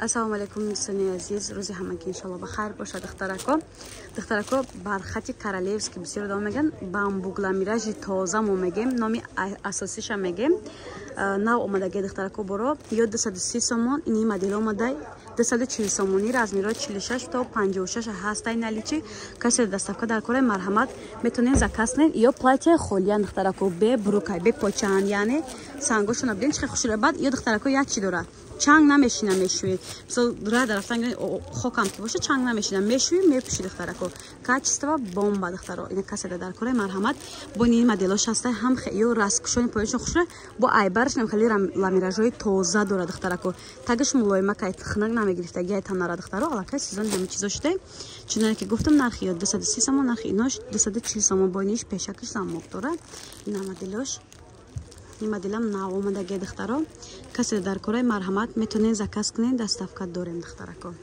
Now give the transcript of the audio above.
Ассалому алайкум, дӯстони азиз, рӯзи ҳамагӣ иншалло ба хайр бошад, духтарако. Духтарако, бархати королевский бисёр одам меган, бамбук ламиражи тоза мо мегем, номи асосиша мегем. Нав омадаги, духтарако, боро ё 230 сомон, ини модел омадай 240 сомонӣ, размеро 46 то 56 ҳастай наличии. Касе доставка дар кораи, марҳамат, метонен заказ кунед. Ё платья холиян, духтарако, бе брюкай, бе почаан, яъне сангошона бинед, чӣ хушро. Баъд ё, духтарако, як чи дорад: чанг намешина, мешӯӣ. Мисол, рада рафтан, хокам ки боша, чанг намешина, мешӯӣ, мепӯши, духтарако. Качество бомба, духтаро. Ина каседа дар кораи, марҳамат. Бо нин моделош ҳаста ҳам ё раскушони поёншон хушро, бо айбараш нам хеле ламиражҳои тоза дорад, духтарако. Тагаш мулоима кай, хунак намегирифтаги ай танара, духтаро. Аллакай сезони ҳами чизо шуда. Чуноне ки гуфтам, нархи ё 230 сомон, нархи инош 240 сомон. Бо иниш пешакаш замок дорад. Ина моделош, ин моделам нав омадаги, духтаро. Касе дар кораи, марҳамат, метонед заказ кунед, доставка дорем, духтарако.